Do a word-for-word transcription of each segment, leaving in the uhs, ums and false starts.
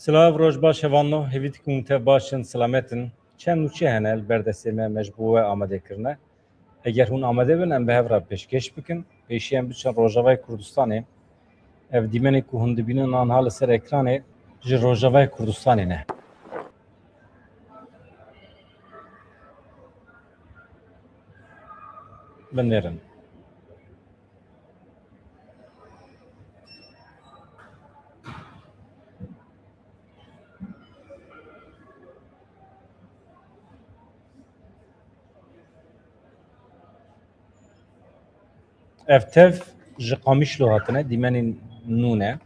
Silav, roj baş hevalno, hêvî dikim hûn tev baş in, silamet in. Çend nûçe hene li ber destê me, me ji bo we amade kirine. Eger hûn amade bin, em bi hev re pêşkêş bikin. Pêşî em biçin Rojavayê Kurdistanê. Ev dîmenê ku hûn dibînin anha li ser ekranê ji Rojavayê Kurdistanê ne. Binêrin. Ev tev ji Qamişlo hatine, dîmenên nû ne,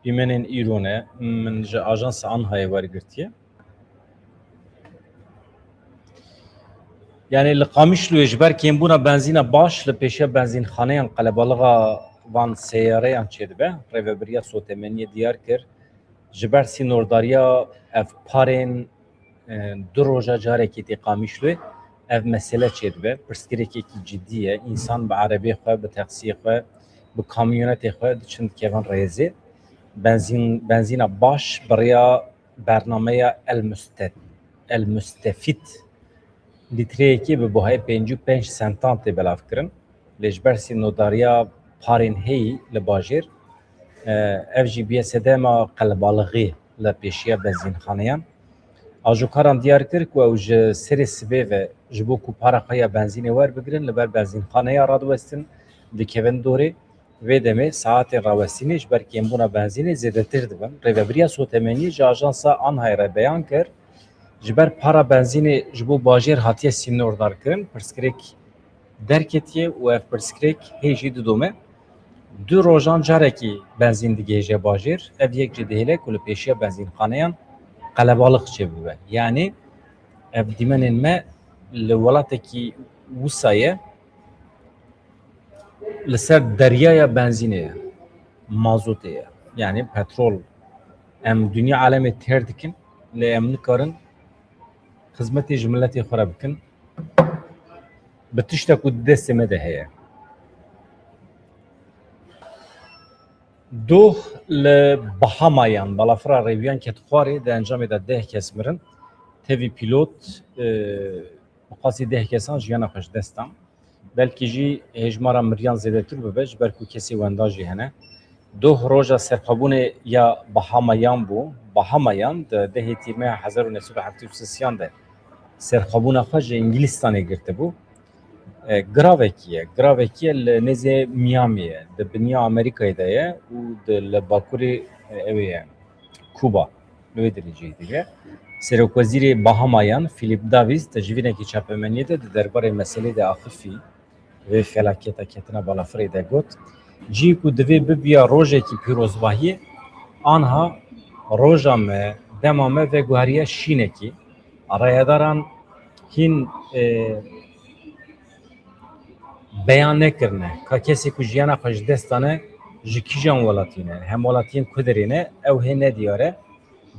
dîmenên îro ne, min ji ajansa Anhayê wergirtiye. Yanî li Qamişloyê ji ber kêmbûna benzîna baş li pêşiya benzînxaneyan qelebalixa van seyareyan çêdibe. Rêvebiriya Sotemeniyê diyar kir, ji ber sînordariya ev parên, e, du roja carekê tê Qamişloyê ev mesele çêdibe. Pirsgirêkekî cidî ye. Însan bi erebê xwe, bi teksiyê xwe, bi kamyonetê xwe diçin dikevin rêzê. Benzîn, benzîna baş bi rêya bernameya El Müste-, El Müstefîd lîtreyekê bi buhayê pêncî û pênc sentan tê belavkirin. Lê ji ber sînordariya parên heyî li bajêr, e, ev jî bûye sedema qelebalixî li pêşiya benzînxaneyan. Ajokaran diyar kir ku ew ji serê sibê ve ji bo ku para xwe ya benzînê werbigirin, li ber benzînxaneya radiwestin, dikevin dorê. Vê demê saetên rawestînê ji ber kêmbûna benzînê zêdetir dibin. Rêvebiriya Sotemeniyê ji ajansa Anhayê re beyan kir, ji ber para benzînê ji bo bajêr hatiye sînordarkirin, pirsgirêk derketiye û ev pirsgirêk hê jî didome. Du rojan carekî benzîn digihêje bajêr, ev yek jî dihêle ku li pêşiya benzînxaneyan qelebalix çêbibe. Yanî ev dîmenên me li welatekî wisa ye, li ser deryaya benzînê ye, mazotê ye. Yanî petrol. Em dinya alemê têr dikin, lê em nikarin xizmetê ji miletê xwe re bikin. Bi tişta ku di destê me de heye. Doh li Bahamayan, balafira rêwiyan ket xwarê, di encamê de deh kes mirin. Tevî pîlot, e, bi qasî deh kesan jiyana xwe ji dest dan. Belkî jî hêjmara miriyan zêdetir bibe, ji ber ku kesê wenda jî hene. Doh roja serxwebûnê ya Bahamayan bû. Bahamayan di dehê Tîrmeha hezar û neh sed û heftê û sêyan de serxwebûna xwe ji Îngilîstanê girtibû. E, giravekî ye. Giravekî ye li nêzê Miami ye. Di biniya Amerîkayê de ye û di, li bakurê, e, ew ê ye. Kuba, li wê derê cihê digire. Serokwezîrê Bahamayan, Philip Davis, di civînekî çapemeniyê de di derbarê meselê de axifî vê felaketa ketina balafirê de got, cihê ku divê bibiya rojekî pîrozbahiyê, anha roja me, dema me veguheriya şînekî, rayedaran hîn, e, beyan nekirine ka kesê ku jiyana xwe ji dest dane ji kîjan welatî ne, hemwelatiyên ku derê ne, ew hê nediyar e.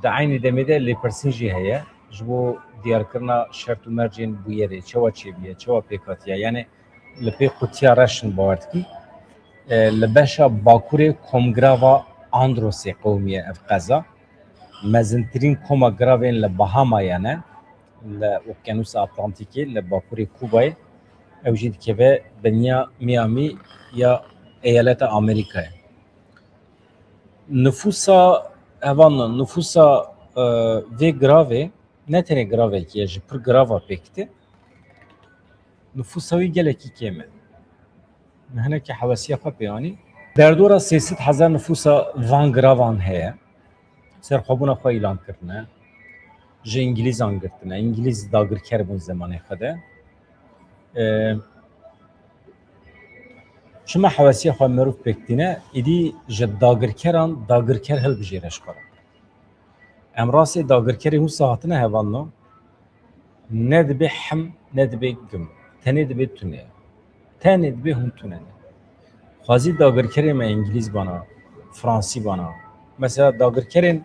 Di eynî demê de lêpirsîn jî heye ji bo diyarkirina şert û mercên bûyerê, çawa çêbûye, çawa pêk hatiye, yanî li pê qutiya reş in bawer dikim. E, li beşa bakurê komgirava Androsê qewimiye ev qeza. Mezintirîn koma giravên li Bahamayan e, li Okyanûsa Atlantîkê, li bakurê Kubayê. Ew jî dikeve biniya Miami ya eyaleta Amerîkayê. Nifûsa, heval min, nifûsa, e, vê giravê ne tenê giravekî ye, ji pir girava pêk tê. Nifûsa wî gelekî kêm e. Min hinekî hewesiya xwe pê anî. Derdora sê sed hezar nifûsa van giravan heye. Serxwebûna xwe îlan kirine. Ji Îngilîzan girtine. Îngilîz dagirker bûn zemanê xwe de. E, çima hewesiya xwe mirov pêk tîne, êdî ji dagirkeran dagirker hilbijêre ji xwe re. Em rastê dagirkerê wisa hatine hevalno, ne dibe him, ne dibe gim. Tenê dibe tune. Tenê dibe hûn tune ne. Xwezî dagirkerê me îngilîz bana, fransî bana. Mesela dagirkerên,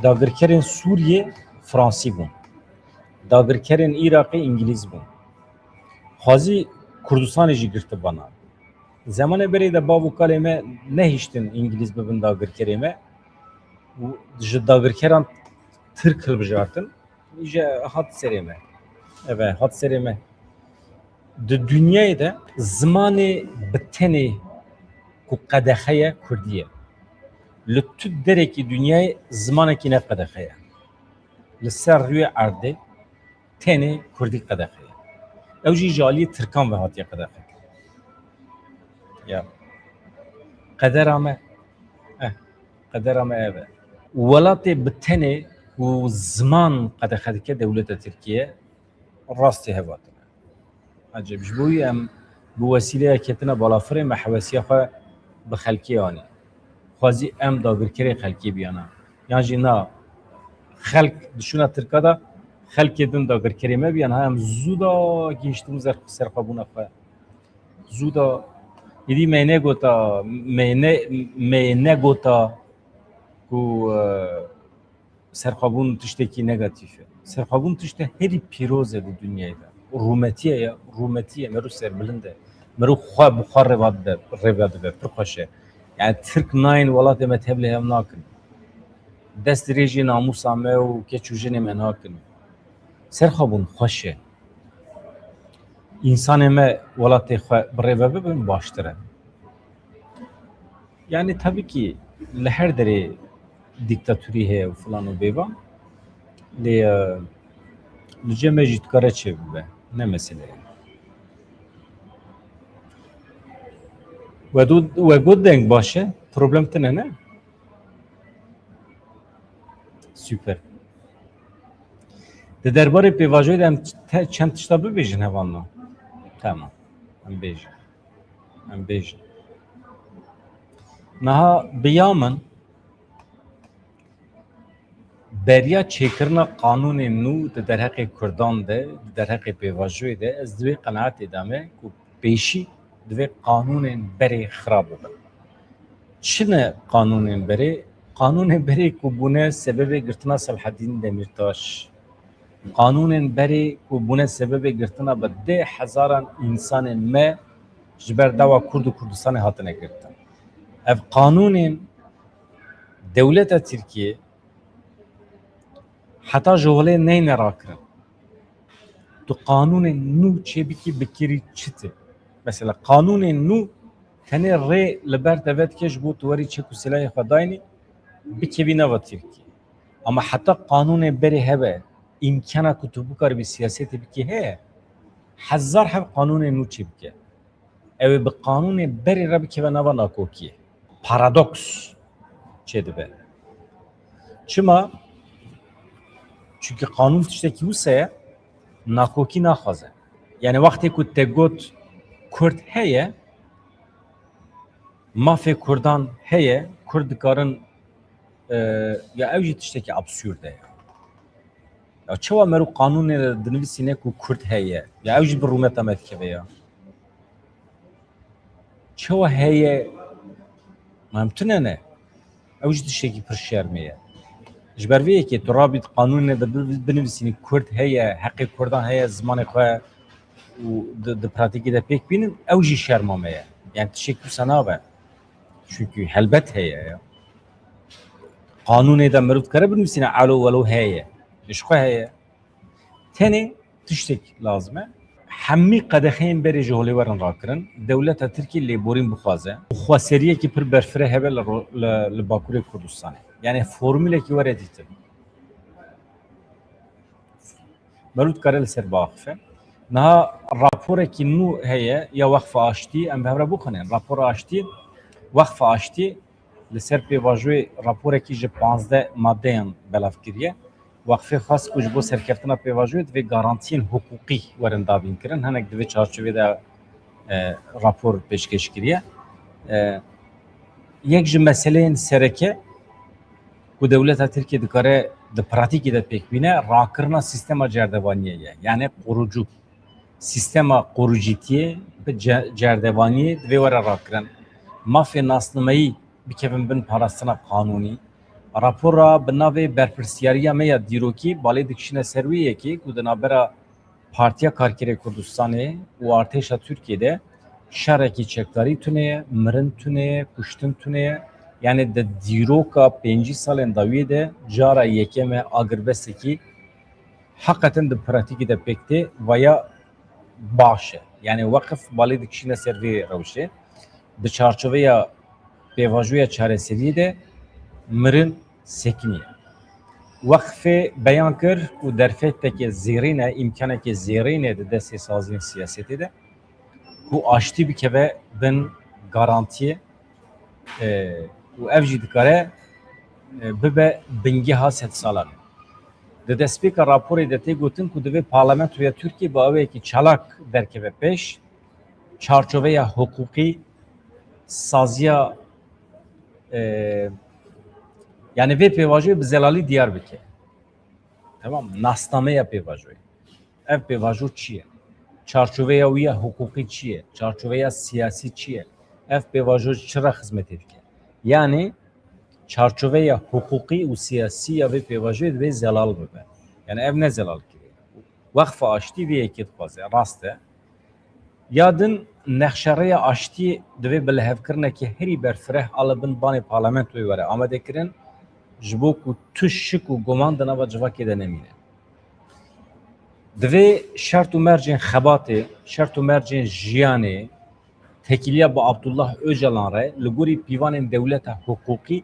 dagirkerên Sûriyê fransî bûn. Dagirkerên Iraqê îngilîz bûn. Xwezî Kurdistanê jî girtibana. Zemanê berê de bav û kalê me nehiştin îngilîz bibin dagirkerê me. û ji dagirkeran Tirk hilbijartin, îje hat serê me. Eve, hat serê me. Di dinyayê de zimanê bi tenê ku qedexe ye, Kurdî ye. Li tu derekî dinyayê zimanekî ne qedexe ye. Li ser rûyê erdê tenê Kurdî qedexe ye. Ew jî ji aliyê Tirkan ve hatiye qedexe. Ya. Qedera me, eh, qedera me ev e. Welatê bi tenê ku ziman qedexe dike dewleta Tirkiye, rastî hev hatine. Ecêb, ji bo wî em bi wesîleya ketina balafirê me hewesiya xwe bi xelkê anî. Xwezî em dagirkerê xelkê biyana. Yan jî na, xelk dişûna Tirka de xelkê din dagirkerê me biyan. Ha, em zû da gihiştin ser, serxwebûna xwe. Zû da, îdî me negota, me ne, me negota ku, e, serxwebûn tiştekî negatîf e. Serxwebûn tişte herî pîroz e di dinyayê de. Rûmetî ye, rûmetî ye, meriv serbilind e. Meriv xwe bi xwe rêva dibe, rêve dibe, pir xweş e. Yani Tirk nayên welatê me tevlê hev nakin. Dest dirêjî namûsa me û keç û jinê me nakin. Serxwebûn xweş e. Însanê me welatê xwe bi rêve bibin baştir e. Yani tabii ki li her derê dîktatorî heye û filan û bêvan. Lê, e, li cem me jî dikare çêbibe. Ne mesele ye. We do-, we got deng baş e. Problem tine ne? Super. Di derbarê pêvajoyê de em te-, çend tişta bibêjin hevalno? Tamam. Em bêjin. Em bêjin. Niha bi ya min beriya çêkirina qanûnên nû di derheqê Kurdan de, di derheqê pêvajoyê de, ez di vê qenaetê de me ku pêşî divê qanûnên berê xirab bibin. Çi ne qanûnên berê? Qanûnên berê ku bûne sebebê girtina Selahedîn Demîrtaş. Qanûnên berê ku bûne sebebê girtina bi deh hezaran însanên me ji ber dawa Kurd û Kurdistanê hatine girtin. Ev qanûnên dewleta Tirkiyê heta ji holê neyne rakirin. Tu qanûnên nû çêbikî, bikirî çi tê? Mesela qanûnên nû tenê rê li ber te vedike ji bo tu werî çek û silahê xwe daynî, bikevî nava Tirkiyê. Ama heta qanûnê berê hebe, îmkana ku tu bikaribî siyasetê bikî heye, hezar heb qanûnê nû çêbike. Ew ê bi qanûnê berê re bikeve nava nakokiyê. Paradoks çêdibe. Çima? Çunke qanûn tiştekî wisa ye, nakokî naxwaze. Yani wextê ku te got Kurd heye, mafê Kurdan heye, Kurd dikarin, e, ya ew jî tiştekî absurde ye. Ya çawa meriv qanûnê de dinivîsîne ku Kurd heye? Ya ew jî bi rûmeta me dikeve ya. Çawa heye? Ma em tune ne? Ew jî tiştekî pir şermê ye. Ji ber vê yekê tu rabî di qanûnê de bi-, binivîsînî Kurd heye, heqê Kurdan heye, zimanê xwe û di, di pratîkê de pêk bînin, ew jî şerma me ye. Yani tiştekî wisa nabe. Çunkî helbet heye ya. Qanûnê de meriv dikare binivîsîne elo welo heye. Ji xwe heye. Tenê tiştek lazim e. Hemî qedexeyên berê ji holê werin rakirin. Dewleta Tirkiyê lêborîn bixwaze. Xweseriyekî pir berfireh hebe li ro-, li, li Bakurê Kurdistanê. Yani formulekî were dîtin. Meriv dikare li ser biaxife. Niha raporekî nû heye ya Wexfa Aştî, em bi hev re bixwînin. Rapora Aştî, Wexfa Aştî li ser pêvajoyê raporekî ji panzdeh madeyan belav kiriye. Wexfê xwest ku ji bo serkeftina pêvajoyê divê garantiyên hiqûqî werin dabînkirin. Hinek di vê çarçovê de, e, rapor pêşkêş kiriye. E, yek ji meseleyên sereke ku dewleta Tirkiyê dikare di pratîkê de pêk bîne, rakirina sîstema cerdevaniyê ye. Yani qorucu. Sîstema qorucîtiyê bi ce-, cerdevaniyê divê were rakirin. Mafê nasnameyî bikevin bin parastina qanûnî. Rapora bi navê Berpirsiyariya me ya dîrokî balê dikişîne ser wê yekê ku di navbera Partiya Karkerê Kurdistanê û artêşa Tirkiyê de şerekî çekdarî tune ye, mirin tune ye, kuştin tune ye. Yani di dîroka pêncî salên dawiyê de cara yekem e agirbestekî heqeten di pratîkê de pêk tê veya baş e. Yani weqif balê dikişîne ser vê rewşê. Di çarçoveya pêvajoya çareseriyê de mirin sekiniye. Weqfê beyan kir ku derfeteke zêrîn e, îmkaneke zêrîn e di destê saziyên siyasetê de ku aştî bikeve bin garantiyê, e, û ev jî dikare, e, bibe bingeha sedsalan. Di destpêka raporê de tê gotin ku divê parlamentoya Tirkiyê bi awayekî çalak derkeve pêş, çarçoveya hiqûqî, saziya, e, yani vê pêvajoyê bi zelalî diyar bike. Tamam, nasnameya pêvajoyê. Ev pêvajo çi ye? Çarçoveya wî ya hiqûqî çi ye? Çarçoveya siyasî çi ye? Ev pêvajo çi re xizmetê dike? Yani çarçoveya hiqûqî û siyasî ya vê pêvajoyê divê zelal bibe. Yani ev ne zelal kiriye. Weqfa Aştî vê yekê dixwaze, rast e. Ya din nexşerêya aştiyê divê bi lihevkirinekê herî berfireh a li bin banê parlamentoyê were amadekirin, ji bo ku tu şik û guman di nava civakê de nemîne. Divê şert û mercên xebatê, şert û mercên jiyanê, tekîliya bi Abdullah Ocalan re li gorî pîvanên dewleta hiqûqî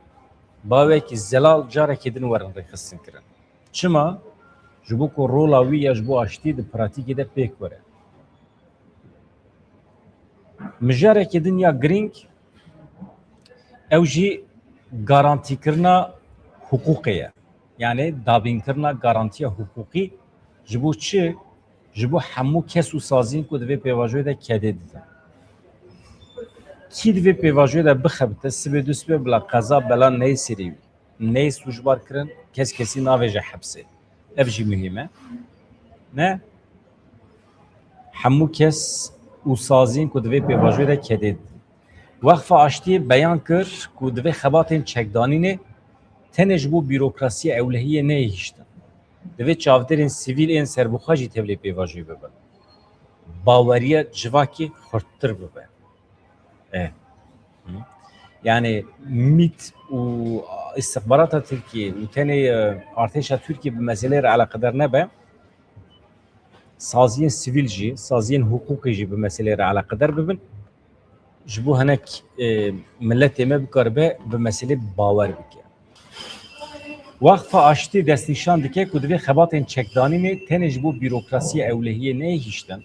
bawekî zelal carekê din werin rêxistinkirin. Çima? Ji bo ku rola wî ya ji bo aştiyê di pratîkê de pêk were. Mijarekê din ya girîng ew jî garantîkirina hiqûqê ye. Yani dabînkirina garantiya hiqûqî ji bo çi? Ji bo hemû kes û saziyên ku di vê pêvajoyê de kedê didin. Kî di vê pêvajoyê de bixebite, sibê du sibê bila qeza bela neyê serê wî. Neyê sûcbar kirin, kes kesî navêje hepsê. Ev jî muhîm e. Ne? Hemû kes û saziyên ku di vê pêvajoyê de kedê didin. Weqfa Aştiyê beyan kir ku divê xebatên çekdanînê tenê ji bo bîrokrasiya ewlehiyê neyê hiştin. Divê çavdêrên sivîl ên serbixwe jî tevlê pêvajoyê bibin. Baweriya civakê xurttir bibe. E. Hı. Yani MIT û istixbarata Tirkiyê û tenê, e, artêşa Tirkiyê bi meseleyê re eleqedar nebe, saziyên sivîl jî, saziyên hiqûqî jî bi meseleyê re eleqedar bibin. Ji bo hinek, e, miletê me bikaribe bi meselê bawer bike. Weqfa Aştî destnîşan dike ku divê xebatên çekdanînê tenê ji bo bîrokrasiya ewlehiyê neyê hiştin.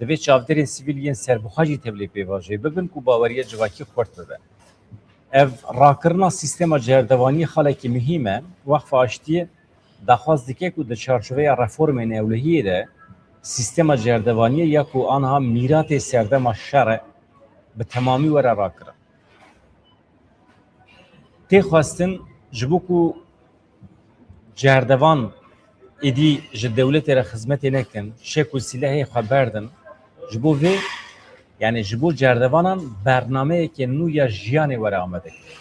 Divê çavdêrên sivîl yên serbixwe jî tevlê pêvajoyê bibin ku baweriya civakî xurt bibe. Ev rakirina sîstema cerdevaniyê xalekî muhîm e. Weqfa Aştiyê daxwaz dike ku di çarçoveya reformên ewlehiyê de sîstema cerdevaniyê ya ku anha mîratê serdema şer e, bi temamî were rakirin. Tê xwestin ji bo ku cerdevan êdî ji dewletê re xizmetê nekin, çek û sîlehê xwe berdin, ji bo vê, yani ji bo cerdevanan bernameyeke nû ya jiyanê were amade kirin.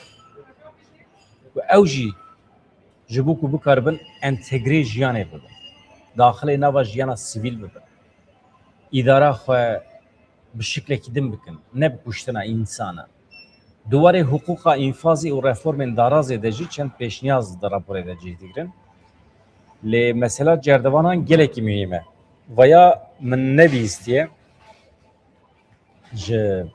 Û ew jî ji bo ku bikaribin entegrê jiyanê bibin, daxilê nava jiyana sivîl bibin, îdara xwe bi şiklekî din bikin, ne bi kuştina însanan. Di warê hiqûqa înfazê û reformên darazê de jî çend pêşniyaz di raporê de cih digirin. Lê mesela cerdevanan gelekî muhîm e. Vaya min nebihîstiye, ji,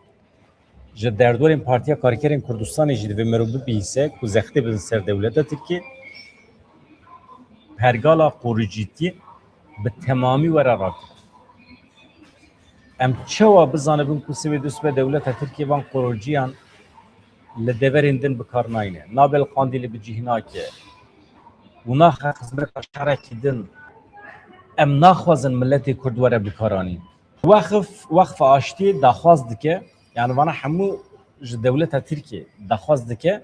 ji derdorên Partiya Karkerên Kurdistanê jî divê mero bibihîse ku zextê bidin ser dewleta Tirkiyê, pergala qoricîtiyê bi temamî were rakirin. Em çawa bizanibin ku sibê du sibe dewleta Tirkiyê van qoriciyan li deverên din bi kar nayne, nabe li Qandîlê bi cih nake û naxe xizmeta şerekî din? Em naxwazin miletê Kurd were bikaranîn. Weqf, Weqfa Aştiyê daxwaz dike, yani vana hemû ji dewleta Tirkiyê daxwaz dike,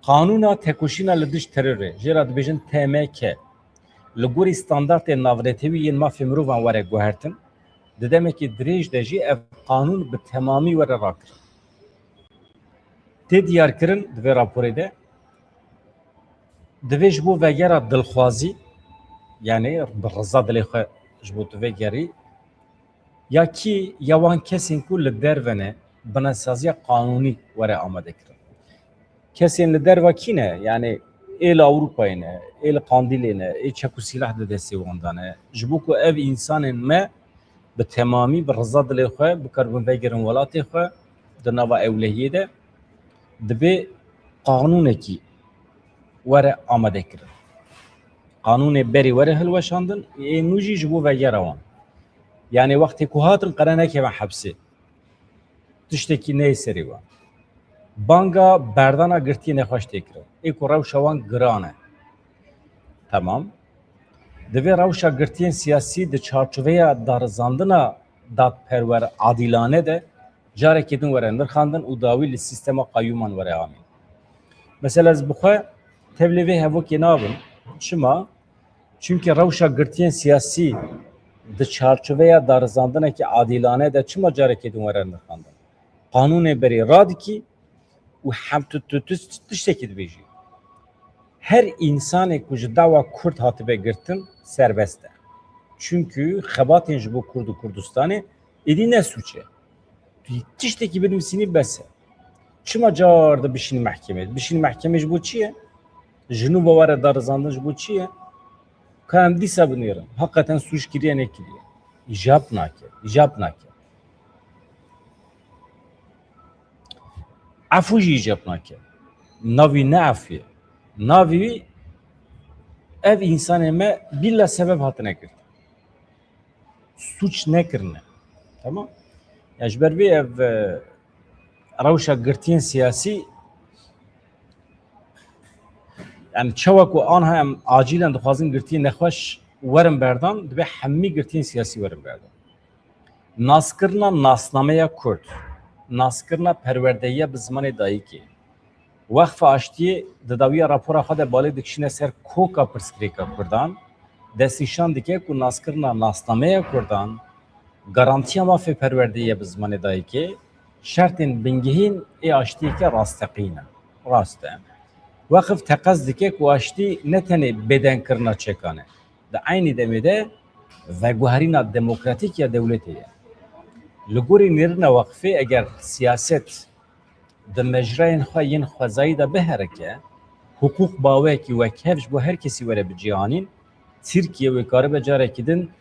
qanûna tekoşîna li dij terorê, jê re dibêjin T M K, li gorî standartên navnetewî yên mafê mirovan were guhertin, di demekî dirêj de jî ev qanûn bi temamî were rakirin. Tê diyarkirin di vê raporê de, divê ji bo vegera dilxwazî, yani bi riza dilê xwe ji bo tu vegerî, ya kî ya wan kesên ku li derve ne, binesaziya qanûnî were amade kirin. Kesên li derva kî ne? Yani ê li Ewropayê ne, ê li Qandîlê ne, ê çek û sîleh di destê wan de ne. Ji bo ku ev însanên me bi temamî, bi riza dilê xwe bikaribin vegerin welatê xwe, di nava ewlehiyê de, dibê qanûnekî were amadekirin. Qanûnê berê were hilweşandin, ê nû jî ji bo vegera wan. Yani wextê ku hatin qere nekevin hepsê. Tiştekî neyê serê wan. Banga berdana girtiyê nexweş tê kirin. Ê ku rewşa wan giran e. Temam. Divê rewşa girtiyên siyasî di çarçoveya darizandina dadperwer, adîlane de carekê din were nirxandin û dawî li sîstema qeyûman were amîn. Mesela ez bi xwe tevlê vê hevokê nabim. Çima? Çimkî rewşa girtiyên siyasî di çarçoveya darizandinekî adîlane de çima carekê din were nirxandin? Qanûnê berê radikî û hem tu, tu, tu tiştekî dibêjî. Her însanê ku ji dawa Kurd hatibe girtin serbest e. Çimkî xebatên ji bo Kurd û Kurdistanê êdî ne sûc e. Tu tiştekî binivîsînî bes e. Çima car de bişînî mehkemê? Bişînî mehkemê ji bo çi ye? Ji nû ve were darizandin ji bo çi ye? Ka em dîsa binêrin. Heqeten sûc kiriye nekiriye. Îcab nake. Îcab nake. Efû jî îcab nake. Navî ne efû ye. Navî ev însanê me bîla sebeb hatine girtin. Sûc nekirine. Tamam? Ya ji ber vê ev, e, rewşa girtiyên siyasî, yani çawa ku anha em acîlen dixwazin girtiyên nexweş werin berdan, dibe hemî girtiyên siyasî werin berdan. Naskirina nasnameya Kurd, naskirina perwerdehiya bi zimanê dayikê, Weqfa Aştiyê di dawiya rapora xwe de balê dikişîne ser koka pirsgirêka Kurdan, destnîşan dike ku naskirina nasnameya Kurdan, garantiya mafê perwerdehiya bi zimanê dayikê, şertên bingehîn ê aştiyeke rasteqîn in. Rast e. Weqf teqez dike ku aştî ne tenê bêdenkirina çekan e, di eynî demê de veguherîna demokratîk ya dewletê ye. Li gorî nêrîna Weqfê eger siyaset di mecrayên xwe yên xwezayî de biherike, hiqûq bi awayekî wekhev ji bo her kesî were bicîhanîn, Tirkiye wê karibe carekî din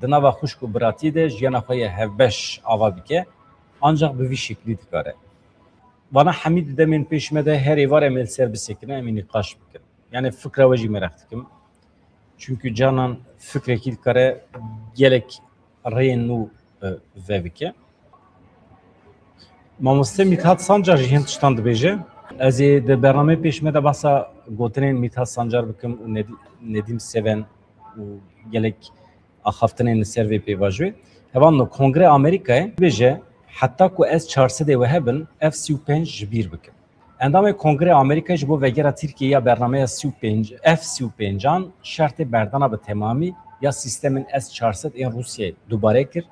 di nava xwişk û biratiyê de jiyana xwe ya hevbeş ava bike, ancax bi vî şeklî dikare. Vana hemî di demên pêş me de her êvar em ê li ser bisekinin, em ê nîqaş bikin. Yani fikra we jî meraq dikim. Çimkî canan fikrekî dikare gelek rêyên nû, e, vebike. Mamoste Mîthat Sancar jî hin tiştan dibêje. Ez ê di bernameyê pêş me de behsa gotinên Mîthat Sancar bikim û Ned-, Nedîm Seven û gelek axaftinên li ser vê pêvajoyê. Hevalno, Kongrê Amerîkayê dibêje, heta ku S çar sedê we hebin, F sî û pênc ji bîr bikim. Endamê Kongrê Amerîkayê ji bo vegera Tirkiyeyê ya bernameya sî û pênc, F sî û pêncan şertê berdana bi temamî ya sîstemên S çar sed ên Rûsyayê dubare kir.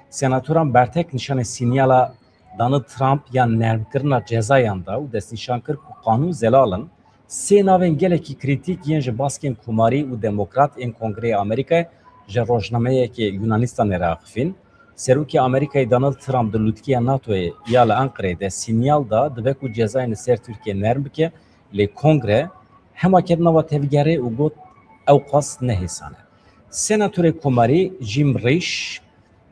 Senatoran bertek nîşanê sînyala Donald Trump ya nermkirina cezayan da û destnîşan kir ku qanûn zelal in. Sê navên gelekî krîtîk yên ji baskên komarî û demokrat ên Kongreyê Amerîkayê ji rojnameyekê Yunanistanê re axifîn. Serokê Amerîkayê Donald Trump di lûtkeya NATOyê ya li Enqereyê de sînyal da, dibe ku cezayên li ser Tirkiye nerm bike, lê Kongre hema ket nava tevgerê û got, ew qas ne hêsan e. Senatorê Komarî Jim Risch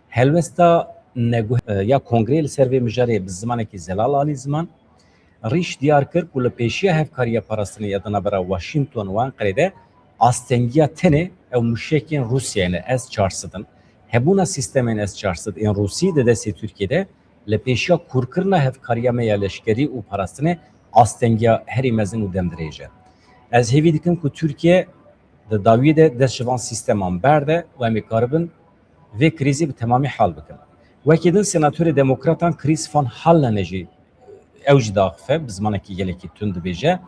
helwesta neguh-, ya Kongreyê li ser vê mijarê bi zimanekî zelal anî ziman. Risch diyar kir ku li pêşiya hevkariya parastinê ya di navbera Washington û Enqerê de astengiya tenê ew muşekên Rûsyayê ne, S çar sed in. Hebûna sîstemên S çar sed ên Rûsî di destê Tirkiyê de li pêşiya kûrkirina hevkariya me ya leşkerî û parastinê astengiya herî mezin û demdirêj e. Ez hêvî dikim ku Tirkiye di dawiyê de dest ji van sîsteman berde û em ê karibin vê krîzê bi temamî hal bikin. Wekî din, senatorê demokratan Chris Van Hollenê jî, ew jî diaxife, bi zimanekî gelekî tund dibêje,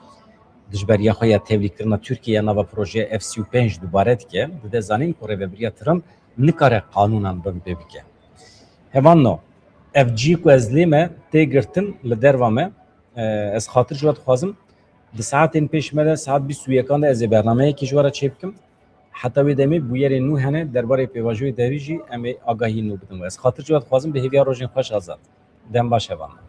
dijberiya xwe ya tevlîkirina Tirkiyê ya nava projeya F sî û pênc dubare dike, dide zanîn ku rêvebiriya Trump nikare qanûnan binpê bike. Hevalno, ev cî ku ez lê me tê girtin li derva me, e, ez xatir ji we dixwazim, di saetên pêş me de, saet bîst û yekan de ez ê bernameyekî ji we re çêbikim. Heta wê demê bûyerên nû hene, derbarê pêvajoyê derî jî em ê agahî nû bidin we. Ez xatir ji we dixwazim, bi hêviya rojên xweş azad. Dem baş hevalno.